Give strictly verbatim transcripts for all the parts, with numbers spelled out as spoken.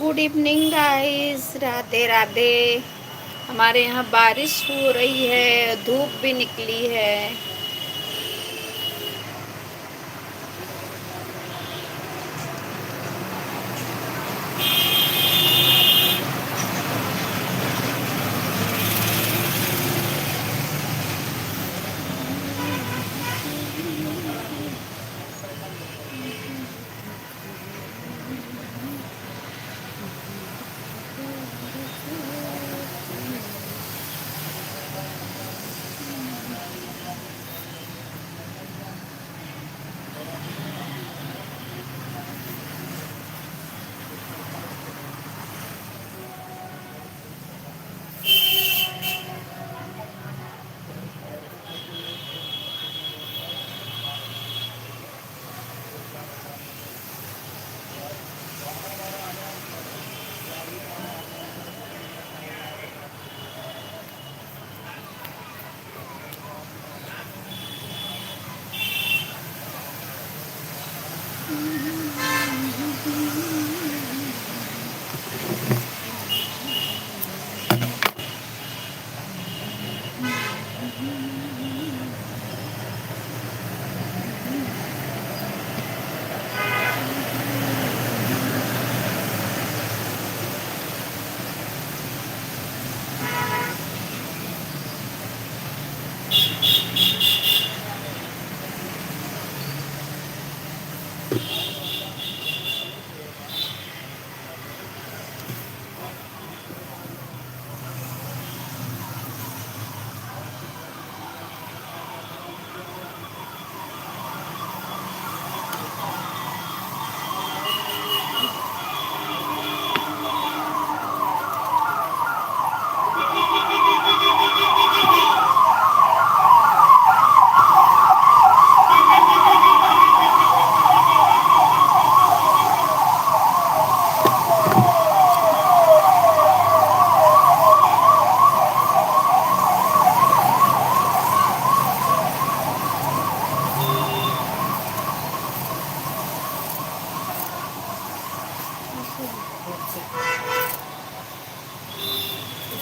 Good evening guys, राधे राधे। हमारे यहाँ बारिश हो रही है, धूप भी निकली है।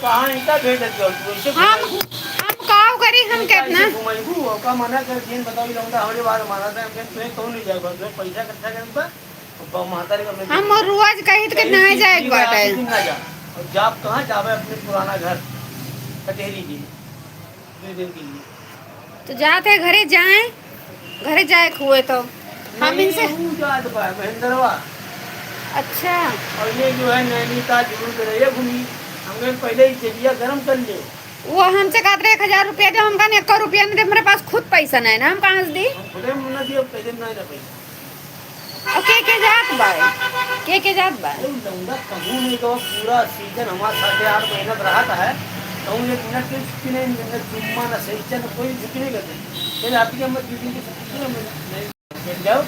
कहाँ इनका भेज देते हो तू? ऐसे हम, घुमाई-, हम काव करी, हम इनका कितना? ऐसे घुमाई-, वो का मना कर, जिन बताओ, ये लौंडा हमरे बारे में माना था, फिर तुम्हें कौन नहीं जाएगा? तुम्हें पैसा इकट्ठा करने का, और ब-, माता रे का हम और रोज कहित के कहीं ना की जाए की बाटे। रात दिन ना जा। और जाब कहाँ जावे? अपने पुराना घर, कचहरी जी, दो दिन के लिए। तो जात है घरे जाए, घरे जाए के हुए तो हम नहीं, इनसे ऊ जात बा, महेंद्रवा। अच्छा। और ये जो है नैनीताल जरूर रहिए घूमी, हमने पहले ही जबिया गरम कर ले। वो हमसे कहत रहे एक हजार रुपया दे, हम कहने एको रुपया नहीं दे, मेरे पास खुद पैसा नहीं ना, हम कहाँ से दी? हम खुदे मुन्ना दिए, पहले नहीं रहे पैसा। और के के जात बा? के के जात बा? अरे, उ लौंडा कहूँ नहीं गवा, पूरा सीजन हमार साढ़े आठ महीना रहत है, कहूँ एक मिनट के छुट्टी नहीं, न जुम्मा, न शनिचर, न कोई छुट्टी नहीं करते। फिर आप के हम दो दिन की छुट्टी नहीं, नहीं, बैठ जाओ।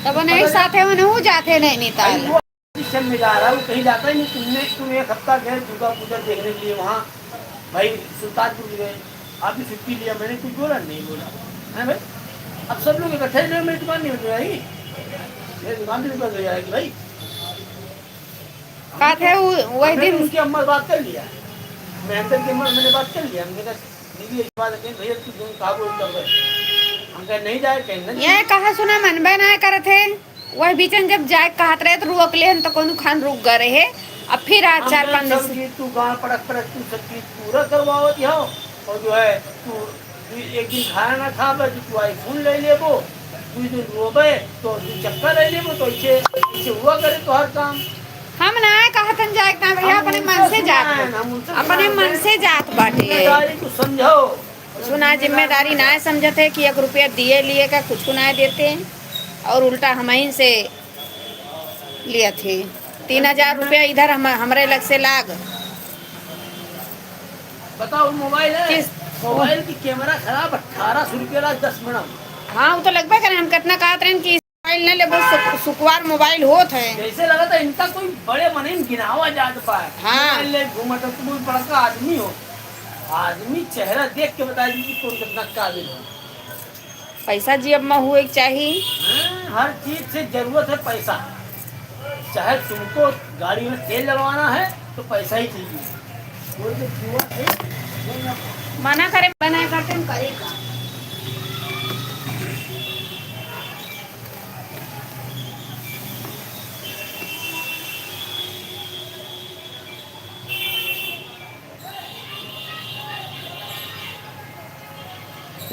तब नहीं पता साथे में नहीं जाते नहीं, नहीं भाई, ताल। वो सिस्टम में जा रहा है, वो कहीं जाता ही नहीं। तुमने, तुम एक हफ्ता गए दुर्गा पूजा देखने के लिए वहाँ, भाई सुल्तानपुर गए, आपने छुट्टी लिया, मैंने कुछ बोला? नहीं बोला, है भाई? अब सब लोग इकट्ठे ही रहे, मेरी दुकान नहीं बंद हो जाएगी, मेरी दुकान भी बंद हो जाएगी भाई। बात है, वो, वही हमने दिन तो उनकी अम्मा से बात कर लिया, मैं अंकल की अम्मा से मैंने बात कर लिया, हमने कहा, "दीदी, ये बात है, भैया, तू दोनों कहा बोल कर रहे?" हम कहे, "नहीं जाए, कहीं नहीं।" ये कहा सुना मनबे ना करत है। वह बीचन जब जाए कहत रहे तो रोक लेहन तो कोनो खान रुक गए रहे। अब फिर आज हम चार कहे, पाँच दिन "सब से चीज तू गाँव पड़क पड़क तू सब चीज पूरा करवावत हो, और जो है तू दू-, एक दिन खाना ना खा, बस तू iPhone ले लेबो, दू दिन रोबे तो दू चक्का ले लेबो, तो ऐसे, ऐसे हुआ करे तो हर काम।" हम ना कहतन जाए के ना भैया, हम अपने उनसे मन से जात सुनाए, बा। हम उनसे अपने सुनाए, मन से जात बाटे। जिम्मेदारी तू समझो। सुना, जिम्मेदारी ना समझत है कि एक रुपया दिए लिए का कुछ ना देते हैं और उल्टा हमइन से लिया थे। तीन हजार रुपया इधर हम, हमरे लग से लाग। बताओ, मोबाइल है, किस? मोबाइल की कैमरा खराब, अठारह सौ रुपया लाग, दस मिनट। हाँ, वो तो लगबे करे, हम कितना कहत रहन कि मोबाइल न लेबो, शुक-, शुक्रवार मोबाइल होत है। जैसे लगा था इनका कोई बड़े मने में गिनावा जात बा। हाँ। मोबाइल ले घूमत है, तुम बड़का आदमी हो। आदमी चेहरा देख के बताई दी कि कौन कितना काबिल हो। पैसा जेब में हुए के चाही। हाँ, हर चीज से जरूरत है पैसा। चाहे तुमको गाड़ी में तेल डलवाना है तो पैसा ही चाहिए। कोई तो जुआ है, वो ना मना करे, मना करते हम करे का?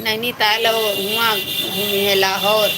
नैनीताल और हुआं घूमी है लाहौर।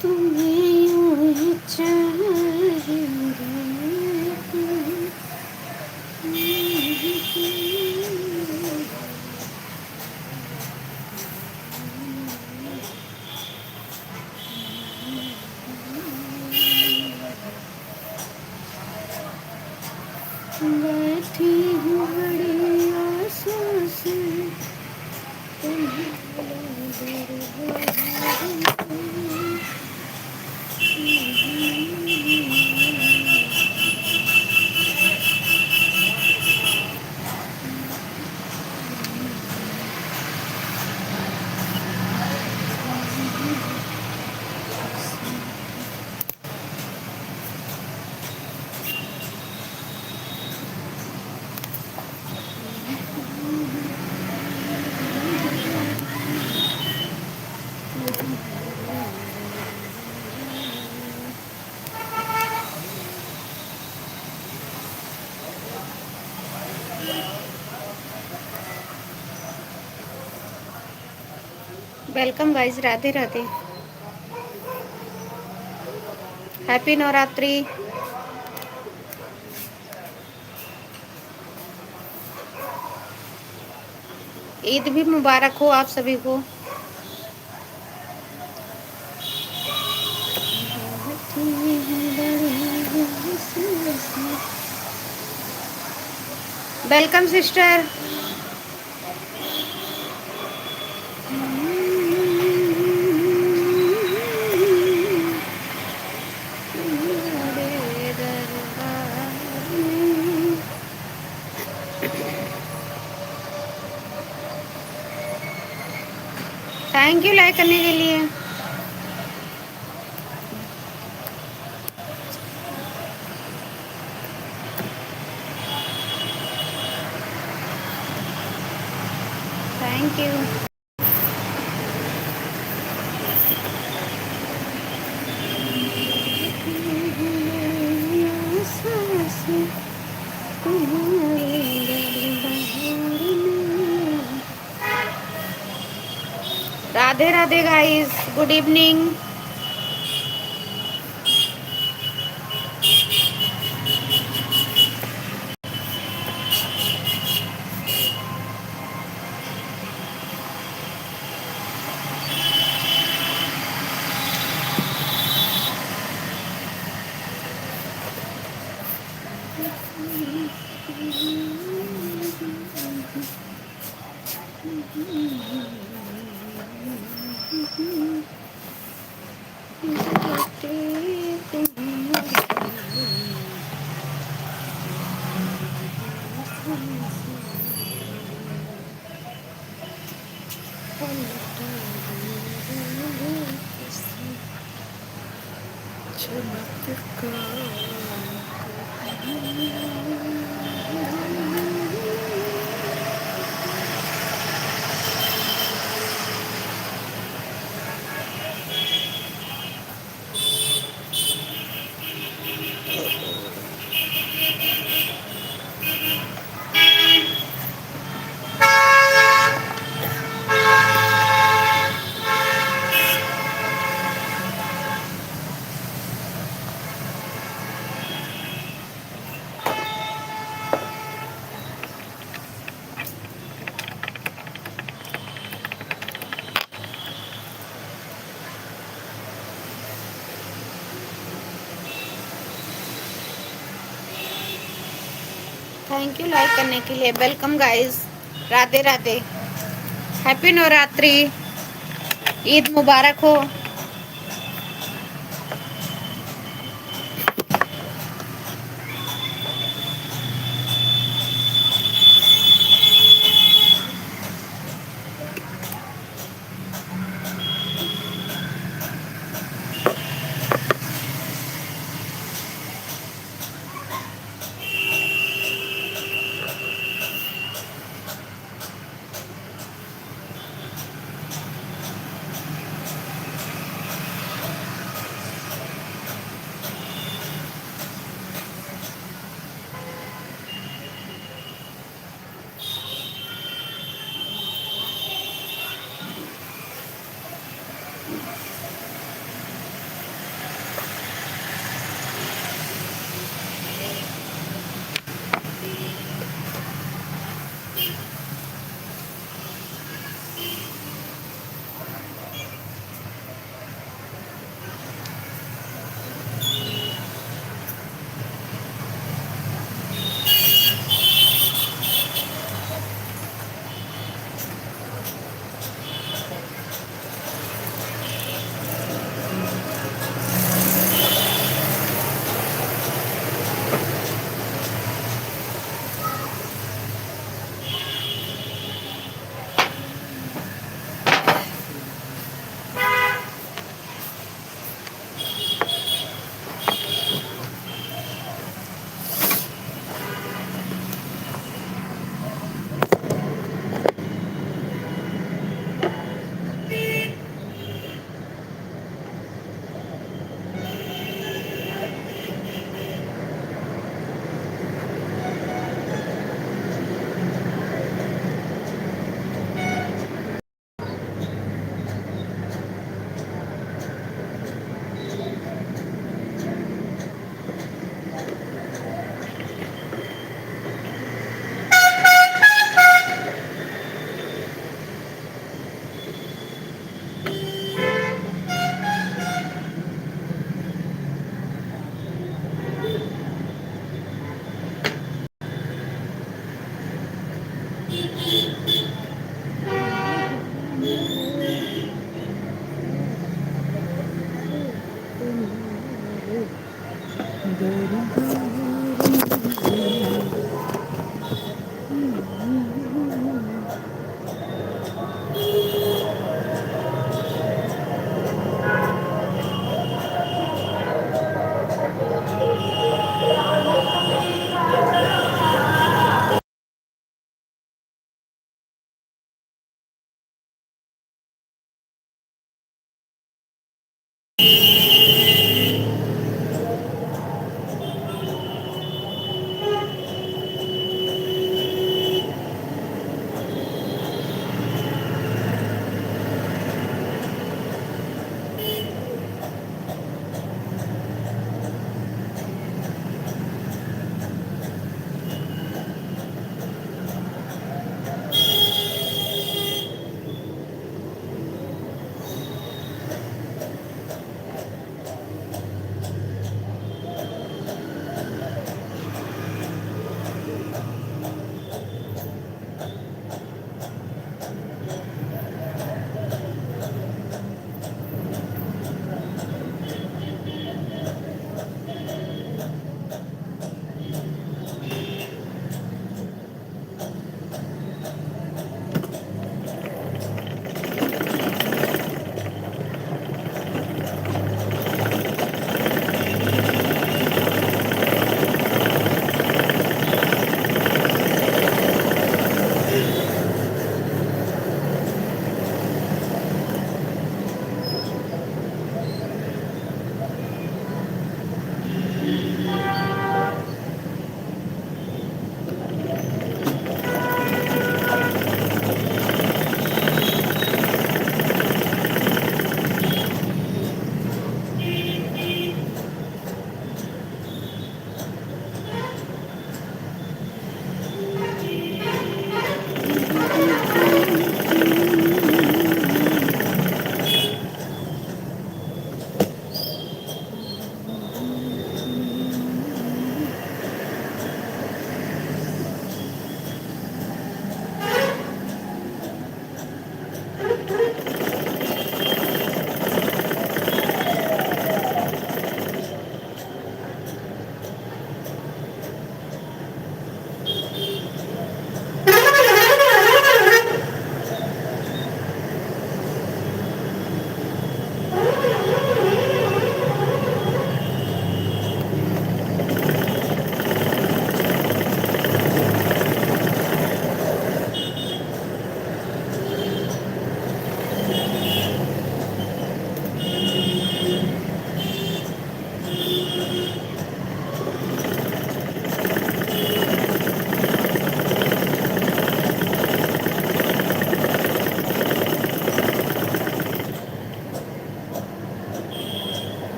तुम्हें यूं ही चाहेंगे, तुम्हें बैठी हूँ बड़ी आशा से, तुम्हारा दरबार। Welcome guys, राधे राधे, happy नवरात्रि, ईद भी मुबारक हो आप सभी को। Welcome sister। Thank you like करने के लिए। Thank you। राधे राधे guys, good evening। Thank you like करने के लिए। Welcome guys, राधे राधे, happy नवरात्रि, ईद मुबारक हो।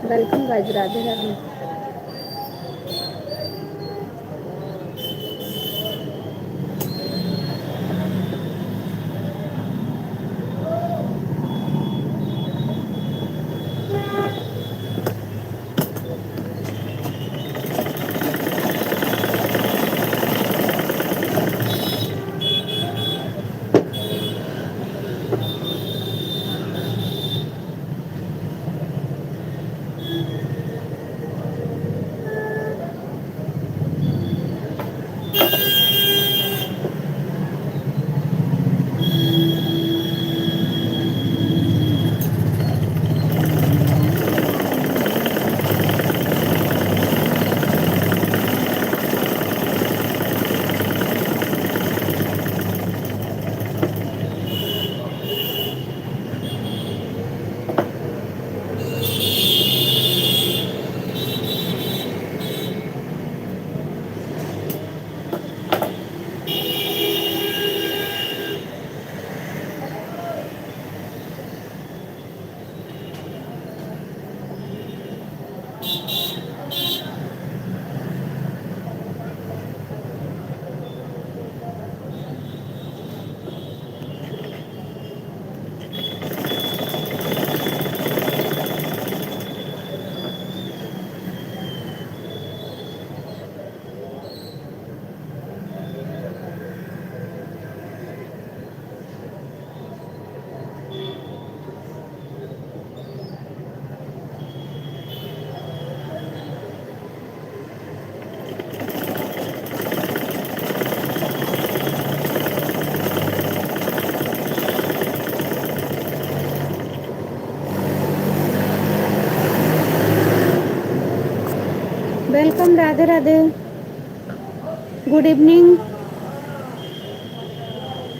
Welcome guys, राधे राधे। Welcome, राधे राधे, good evening,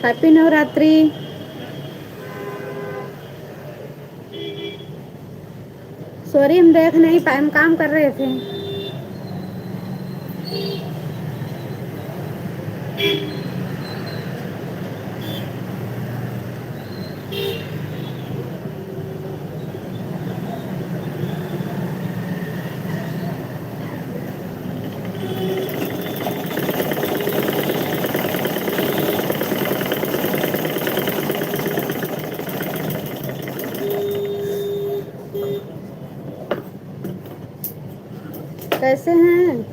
happy नवरात्रि। Sorry, हम देख नहीं पाए, हम काम कर रहे थे। कैसे हैं?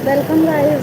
Welcome, guys.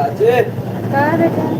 का बेटा?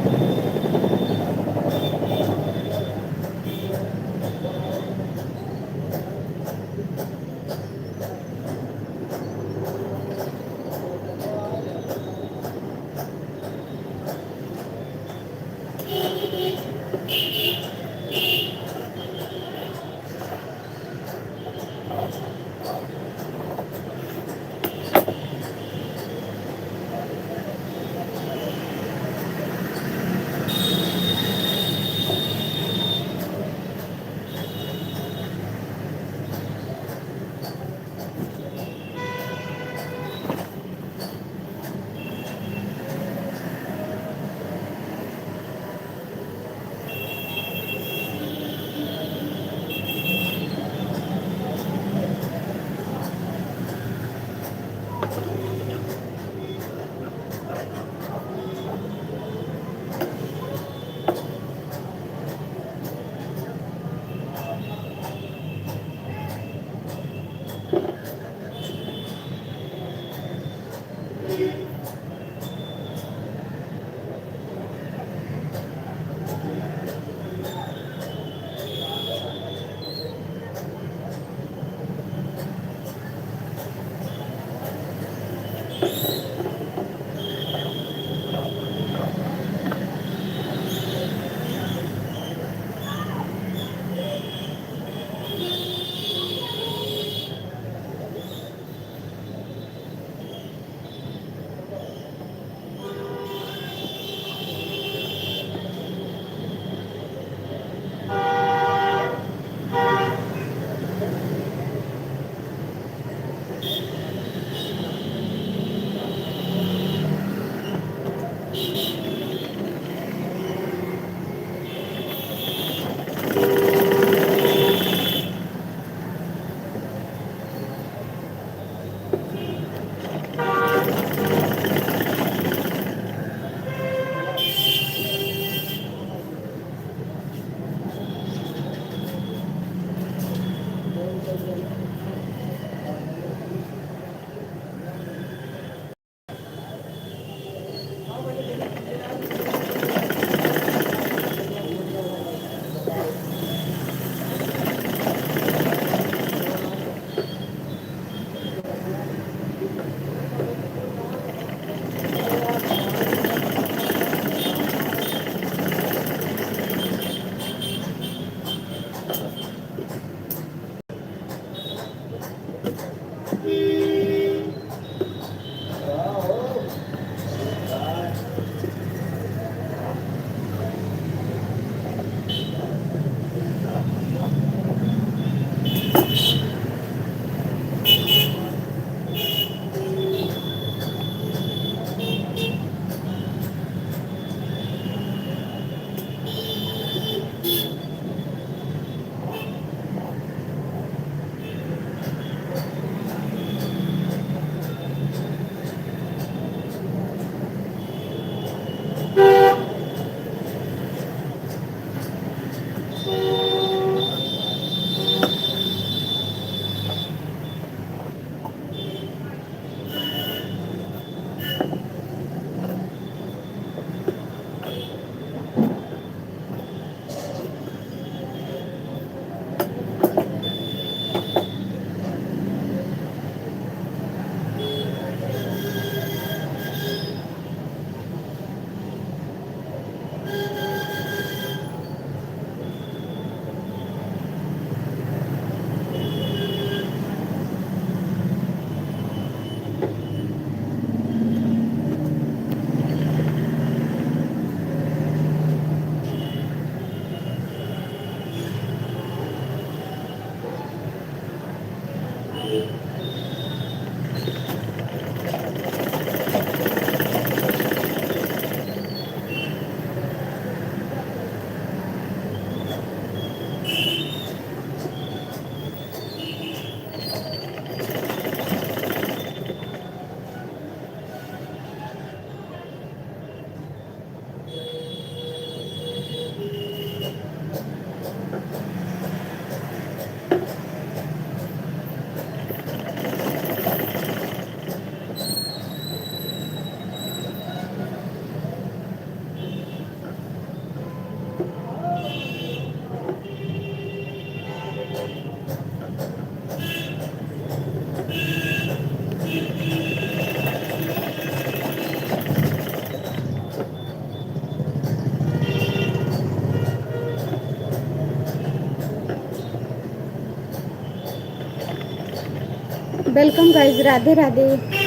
Welcome guys, राधे राधे,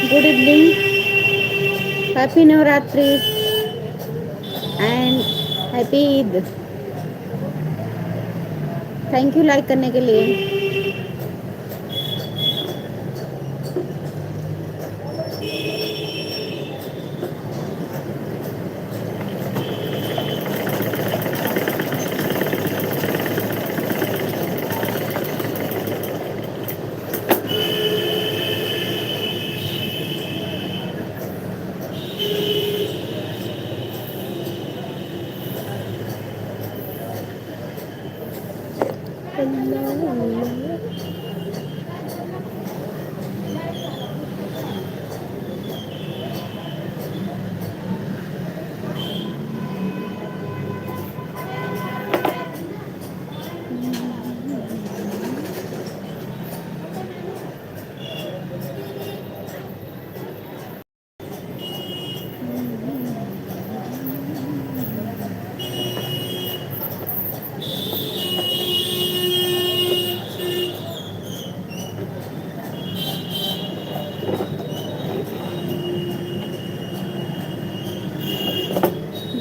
good evening, happy नवरात्रि and happy ईद। Thank you like करने के लिए।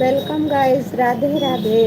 Welcome guys, राधे राधे।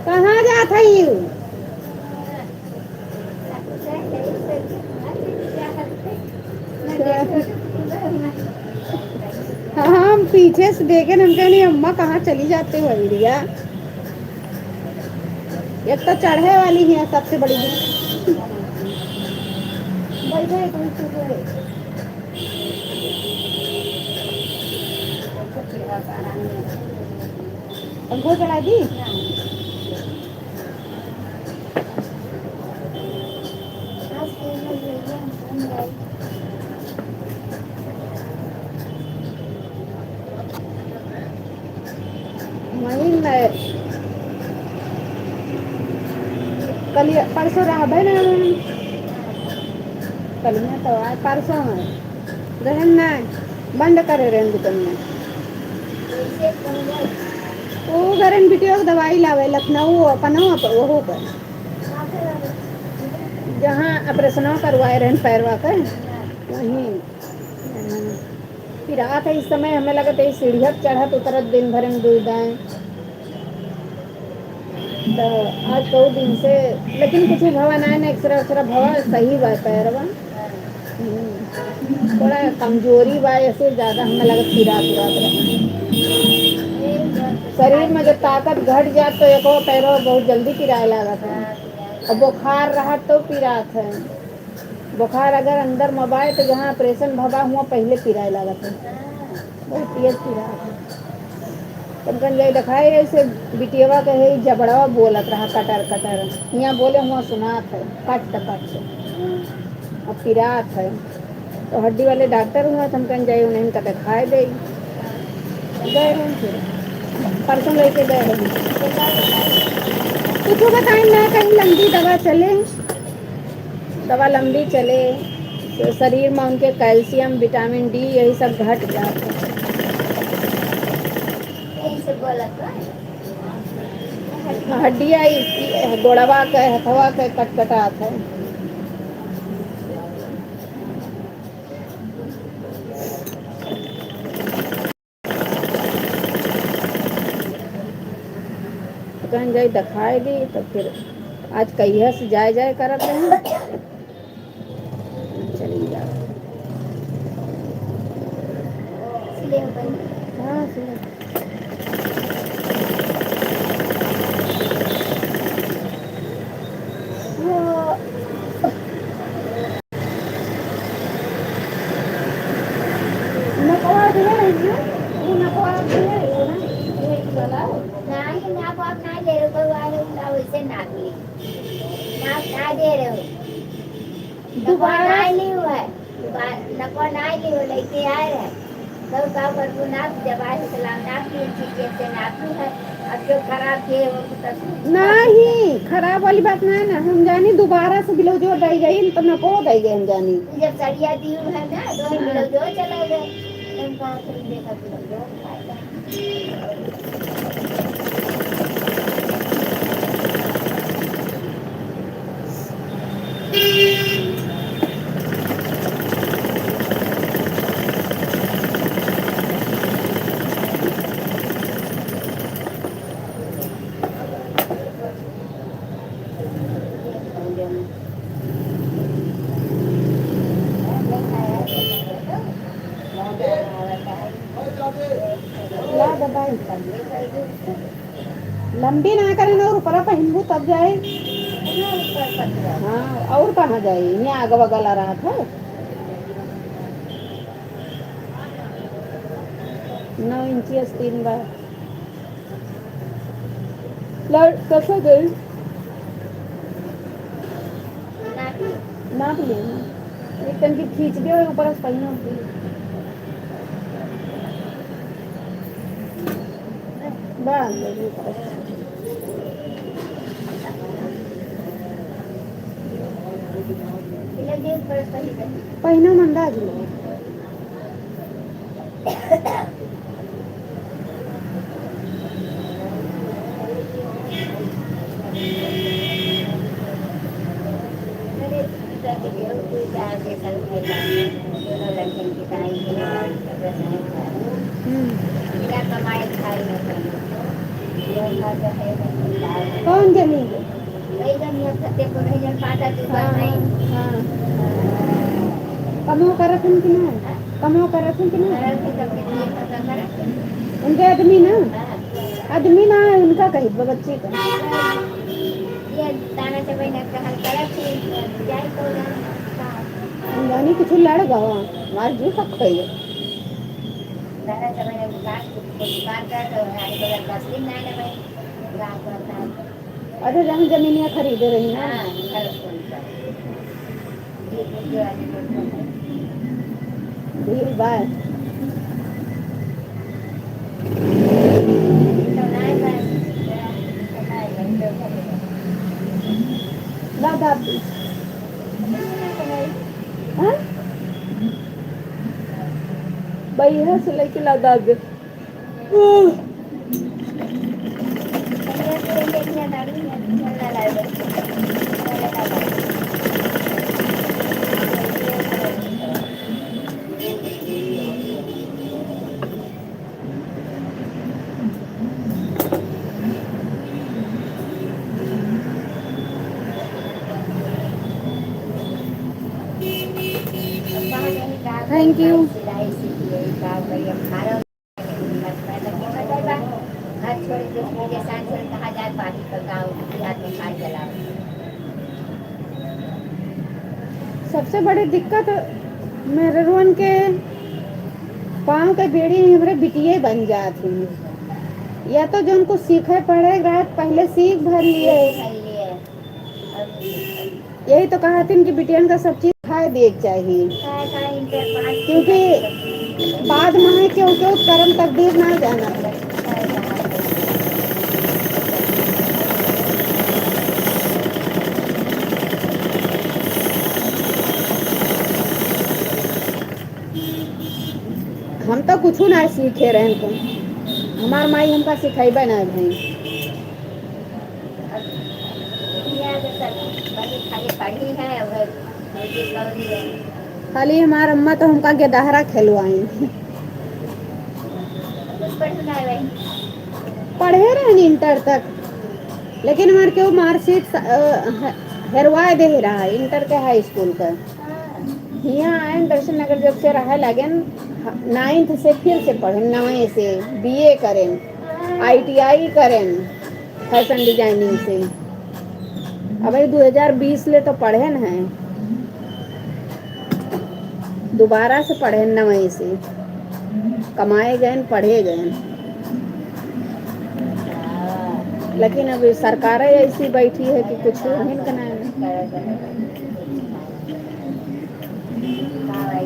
कहाँ जात है यू? हम पीछे से देखे, हम कहनी, "अम्मा, कहाँ चली जाते हो, इंडिया?" एक तो चढ़े वाली है सबसे बड़ी। बैठे, कोई चुप रहे। पंखो चला दी। वहीं में कल, परसों रहबे ना, कल में तो आज, परसों है। रहन ना, बंद करे रहन दुकान में। वो घरन बिटिया के दवाई लावे लखनऊ, अपनो अप-, ओहो पर। जहाँ ऑपरेशनवा करवाए रहन पैरवा के, वहीं। फिर आत है, इस समय हमें लगत है सीढ़िया चढ़त उतरत दिन भर में दुई दाएं। तो आज कऊ दिन से, लेकिन कुछ भवा ना है, ना एक्सरा उक्सरा भवा, सही बा पैरवा। हम्म। थोड़ा कमजोरी बा, ऐसे ज्यादा हमें लगत पिरात उरात रहे। शरीर में जब ताकत घट जात तो एको पैरवा बहुत जल्दी पिराए लागत है। और बुखार रहत तो पिरात है। बुखार अगर अंदर में बाए तो जहाँ ऑपरेशन भवा हुआ पहले पिराए लागत है। बहुत तेज पिरात है। तब कन जाई देखाए, ऐसे बिटियवा के है, जबड़वा बोलत रहा कटर कटर। हियाँ बोले, हुआँ सुनात है, कट कट। अब पिरात है। तो हड्डी वाले डॉक्टर हुआ, तो हम कन जाई, उन्हें इनका देखाए दे। गए हैं फिर, परसों लेके गए हैं। कुछ बताई ना, कहीं लंबी दवा चले। दवा लंबी चले, तो शरीर में उनके कैल्शियम, विटामिन डी, यही सब घट जात है। यही सब बोलत बा। हड्डिया ई, ई गोड़वा के, हथवा के कटकटात है। तो कहीं जाई देखाए दी, तो फिर आज कहिया से जाए जाए करत रहे। चली जाओ। हाँ, सिले। वो नकवा जो है ना, वो नकवा जो है, वो ना, ये वाला। नहीं, नाप आप ना ले रहे, कोई वाले उनका वैसे नाप ली। नाप ना दे रहे हो। नकवा दोबारा ना ली हुआ है। बा-, नकवा ना ली हो, लेके आए रहे। तो का करबू ना, जब आए तो लाओ ना, तीन चीजें से ना तू है। अब जो खराब किए हो, तो तब नहीं, खराब वाली बात नहीं ना। हम जानी दोबारा से ब्लाउजो दई गई, तो नकवा दई गई हम जानी। जब सड़िया दी है ना, तो हम हाँ। ब्लाउजो चला गए। हम कहाँ से देखा ब्लाउजो? ला दबाई। लंबी ना करे ना, और ऊपरा पहिनबू तब जाए। हाँ, और कहाँ जाए? इन्हें आगे बगल आ रहा था। नौ इंची आस्तीन बा। लड़, कैसे गई? नाप ले ना। एक तन की खींच दे और ऊपर से पहिना। बा, पहिना मंदा जी। हम्म। कौन जमीन? वही जमीन फतेहपुर है, जन पाटा के ऊपर हाँ, नहीं। हाँ। कमो करत हन कि ना? हाँ? कमो करत हन कि ना? करत है, तब कितनी फसल करत है। उनके आदमी ना? हाँ। आदमी ना, उनका कही बा बच्ची का। ये दाना चबाई ना कहल करत है, जाए तो ना। हम जानी कुछ लड़ गवा, हमार जीव तक कहिए। दाना चबाई ना दुकान, दुकान का तो आने बगल दस दिन ना, ना भाई, रात भर काम। अरे, जहाँ जमीनिया खरीदे रही ना। हाँ, घर खोल कर। ये बुढ़े वाली लोग हैं। भीड़ बा। तो ना है बस। ला दादी। हाँ? बैहा से लेके ला दादी। Thank you। सबसे बड़ी दिक्कत मेहररुअन के पाँव के बेड़ी हमरे बिटिये बन जात ही। या तो जौन कुछ सीखे पढ़े के रहत, पहिले सीख भर लिए। यही तो कहतिन कि बिटियन का सब चीज खाए दिए के चाही, क्योंकि बाद में है क्यों क्यों करम तकदीर ना जाना। हम तो कुछ ना सीखे रहन को, हमार माई हमका सिखाइबे ना भाई। दुनिया में सब बड़ी खाली पढ़ी है, वह भौजी कौड़ी है। खाली हमार अम्मा तो हमका गेदहरा खेलवाई। कुछ पढ़ी ना रही। पढ़े रहन इंटर तक, लेकिन हमार केहू मार्कशीट स-, अ, ह-, हेरवाए दे रहा इंटर के हाई स्कूल का। हियाँ आएन दर्शन नगर जब से रहे लागेन, ह-, नाइन्थ से फिर से पढ़ेन, नवे से बीए करेन, आईटीआई करेन फैशन डिजाइनिंग से। अब ई दू हजार बीस ले तो पढ़ेन हैं, दोबारा से पढ़ेन नवे से, कमाए गएन, पढ़े गएन। लेकिन अब सरकार ऐसी बैठी है कि कुछ होहिन के ना।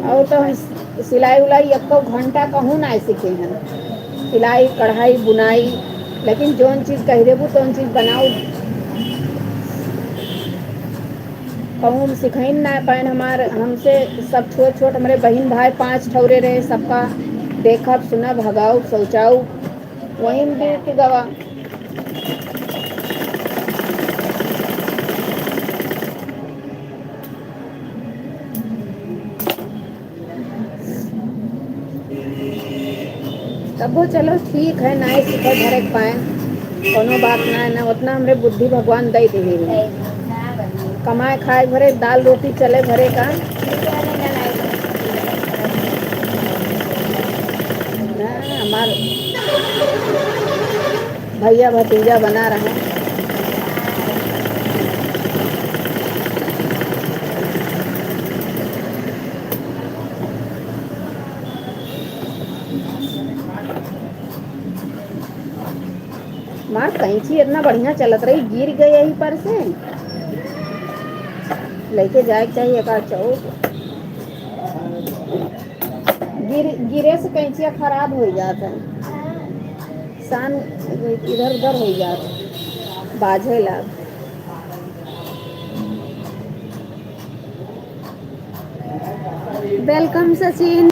और तो हम सिलाई उलाई एको घंटा कहूँ ना सीखे हैं, सिलाई, कढ़ाई, बुनाई, लेकिन जौन चीज कह देबू तौन चीज बनाऊ। कहूँ हम सिखाइन ना पाएन। हमार, हमसे सब छोट छोट हमरे बहिन भाई पाँच ठौरे रहे, सबका देखब, सुनब, हगाऊ, शौचाऊ, वही में बीत गवा। तबो चलो ठीक है, नाहीं सीखे भरे के पाए, कोनो बात ना है, ना उतना हमरे बुद्धि भगवान दे दिहे हैं। कमाए खाए भरे, दाल रोटी चले भरे का। ना, हमार भैया भतीजा बना रहे। हमार कैंची इतना बढ़िया चलत रही, गिर गई यही पर से। लेके जाए के चाहिए का चौक। गिर-, गिरे से कैंचिया खराब हो जात है, सान इधर उधर हो जात है, बाझे लाग। Welcome सचिन।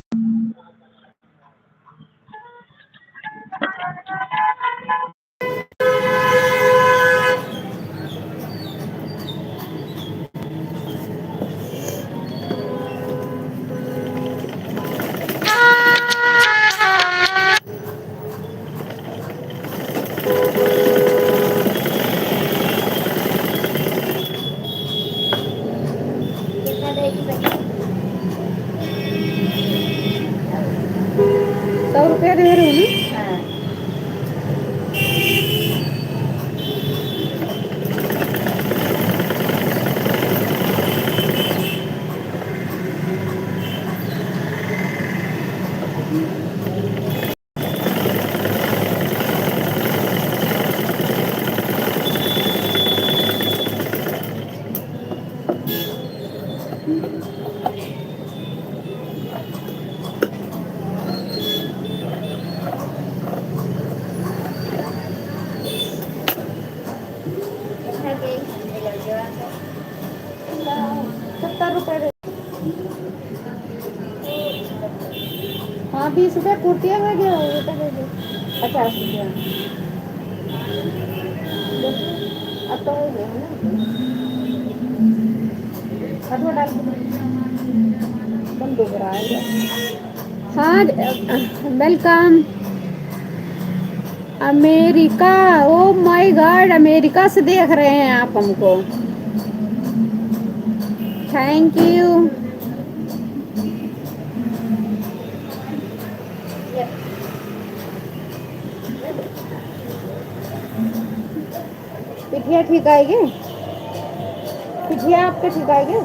सौ रुपया दे रहे हो ना? हाँ। कितना के ब्लाउज का? सत्तर रुपये दे। हाँ, बीस रुपये कुर्तिया में गया, वो तो दे दे। पचास रुपया। देखो, अब तो हो गया है ना? हथवा डाल के एकदम डुबरा है। हाँ, welcome। अमेरिका, oh my God, अमेरिका से देख रहे हैं आप हमको। Thank you। पिठिया ठीक आएगी? पिठिया आपके ठीक आएगी?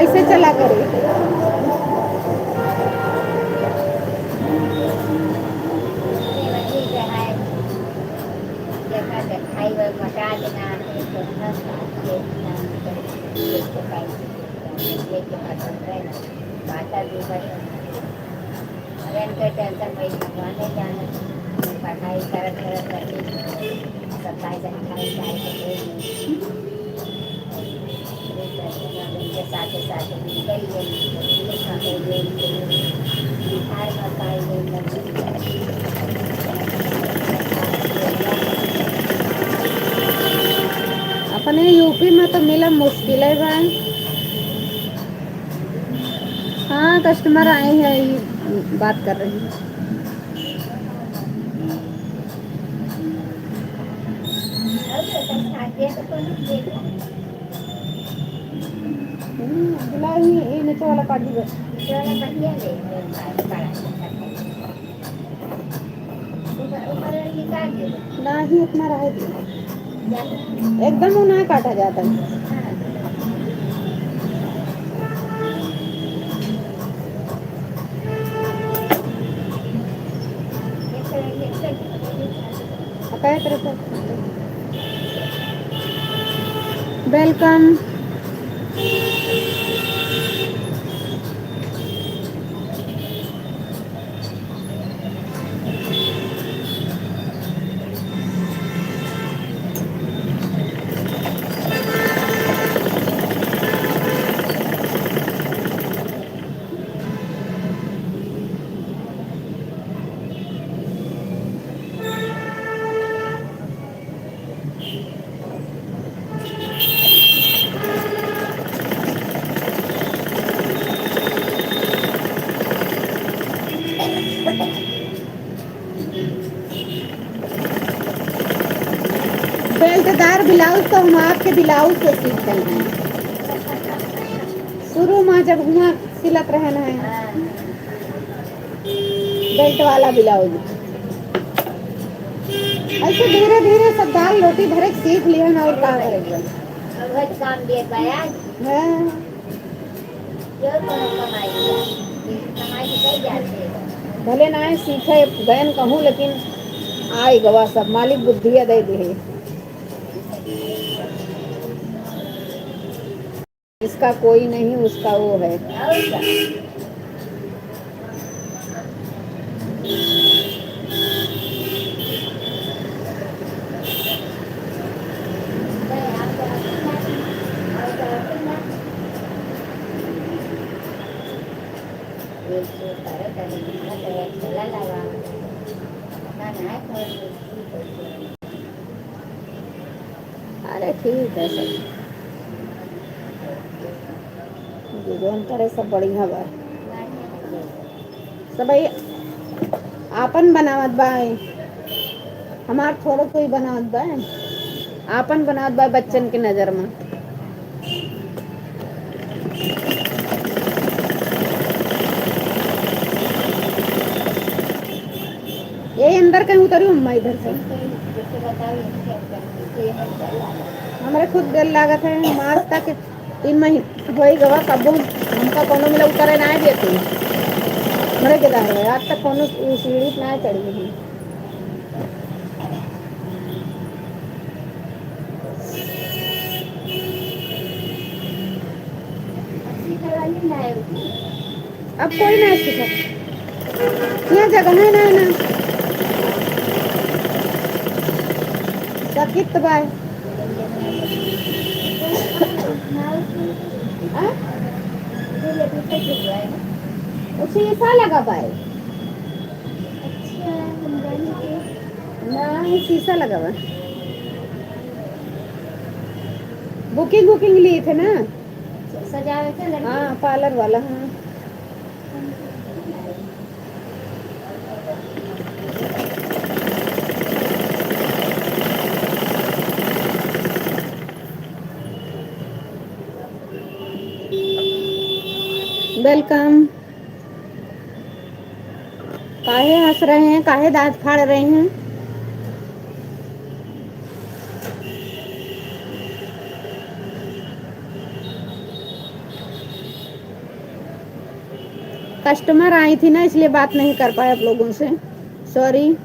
ऐसे चला करिए। माता जी का अरे इनके टेंशन भाई भगवान नहीं जाने, पढ़ाई करत करत रही, सत्ताईस अट्ठाईस साल के हो गए। उनके साथे साथे निकल गए, पुलिस में हो गए, बिहार में पाई गए। अपने यूपी में तो मिला मुश्किल है भाई। हाँ, कस्टमर आए हैं, ये बात कर रही हूँ। हम्म, बिलाही, ये नीचे वाला काट दीजिए। नीचे वाला काट दिया, ले, ले, काट, काट, काट। ऊपर, ऊपर निकाल दे। नाही, इतना रहे दे। एकदम वो ना काटा जाता है। Welcome। बेल्टदार ब्लाउज तो हम आपके ब्लाउज से सीख गए हैं। शुरू में जब हुआ सिलत रहन है बेल्ट वाला ब्लाउज, ऐसे धीरे धीरे सब दाल रोटी भरे के सीख लिहन और का करे के बा। अब हर काम दे पाया। हाँ। ये तो कमाई है। भले नाहीं सीखे गयन कहूँ, लेकिन आइ गवा सब, मालिक बुद्धिया दइ दिहे। जिसका कोई नहीं, उसका वो है। अरे ठीक है सब, जो जौन करे सब बढ़िया बा। सब भाई आपन बनावत बा, हमार थोड़ो कोई बनावत बा, आपन बनावत बा बच्चन के नजर में। ये अंदर कहीं उतरी हूँ मैं इधर से। हमरे खुद डर लागत है, हम आज तक तीन महीने होई गवा, कबो हमका कोनो मिला उतरे ना देते। हमरे के दार है, आज तक कोनो सीढ़ी ना चढ़ी है। अब कोई ना सीखा, यहाँ जगह है ना, ना। सकित बाय। हाँ? वो शीशा लगा बाय। ना, ये शीशा लगा बा। बुकिंग, बुकिंग लिए थे ना? सजावे के लड़की? हाँ, पार्लर वाला, हाँ। वेलकम। काहे हंस रहे हैं, काहे दांत फाड़ रहे हैं? कस्टमर आई थी ना, इसलिए बात नहीं कर पाए आप लोगों से, सॉरी।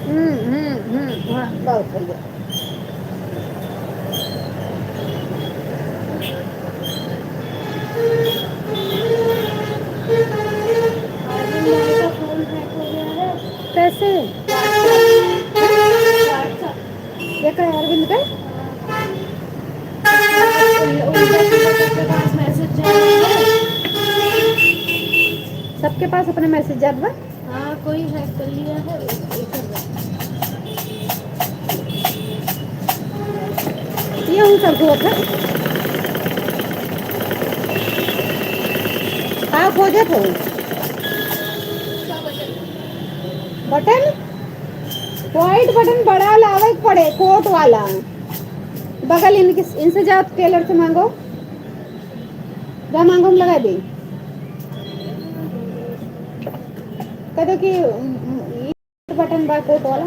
हम्म, हम्म, हम्म, हाँ, बहुत बढ़िया। कैसे? ये का है अरविंद का? सबके पास अपने मैसेज जात बा। हाँ, कोई हैक कर लिया है, एक कर रहा है। ये हूँ सब हुआ था। का खोजत हो? बटन, व्हाइट बटन बड़ा लावे के पड़े, कोट वाला। बगल इनके, इनसे जाओ, टेलर से मांगो, जा मांगो, हम लगा दे। कह दो कि, उम, उम, बटन बा कोट वाला।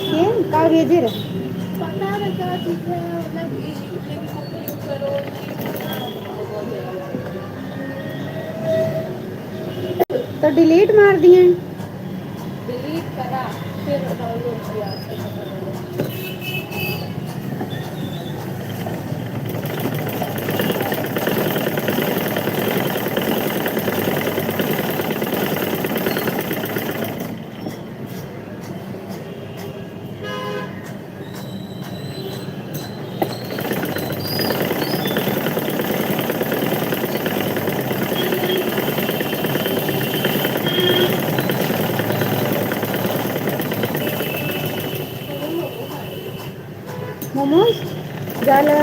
ये का भेजे रहे? तो डिलीट मार दिए। डिलीट करा, फिर डाउनलोड किया। मोमोज, जाला।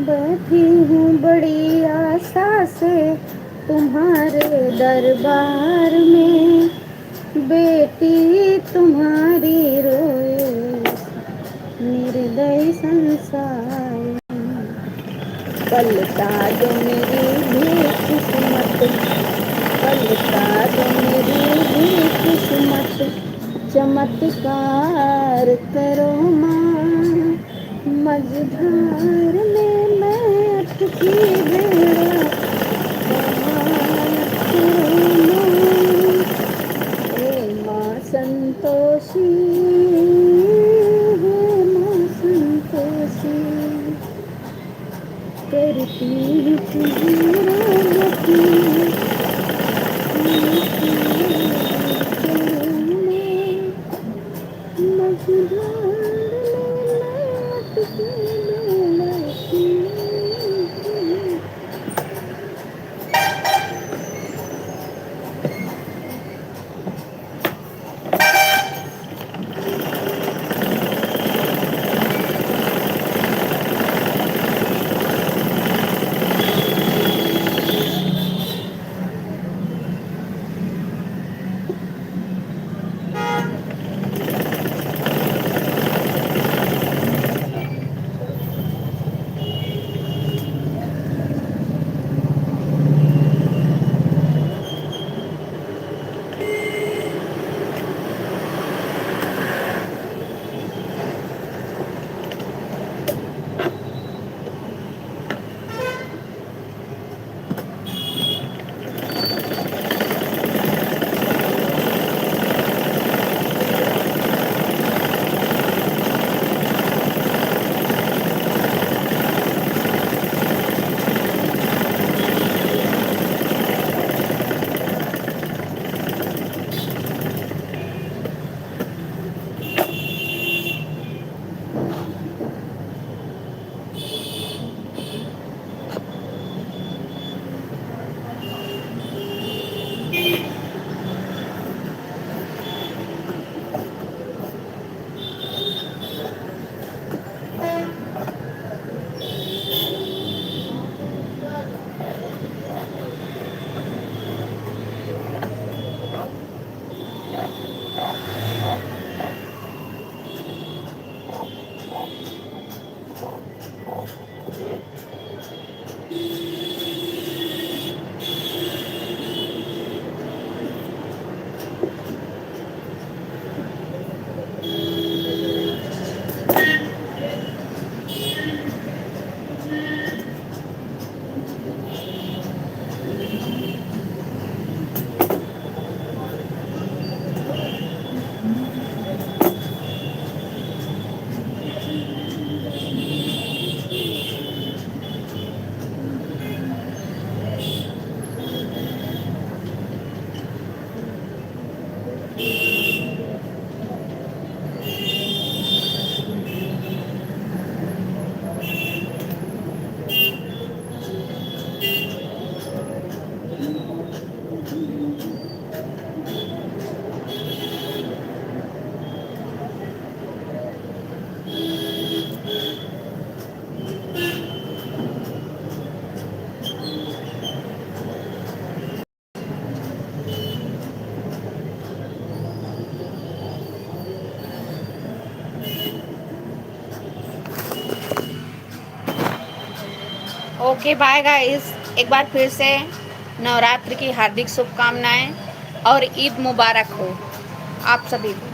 बैठी हूँ बड़ी आशा से तुम्हारे दरबार में, बेटी तुम्हारी रोए निर्दयी संसार में। पलटा दो मेरी भी किस्मत, पलटा दो मेरी भी किस्मत, चमत्कार करो माँ। मझधार में मैं अटकी बेड़ा पार करो माँ। हे माँ संतोषी, हे माँ संतोषी, करती हूँ तुम्हारा बखान। मझधार में मैं अटकी बेड़ा पार। ओके, बाय गाइस, एक बार फिर से नवरात्र की हार्दिक शुभकामनाएं और ईद मुबारक हो आप सभी को।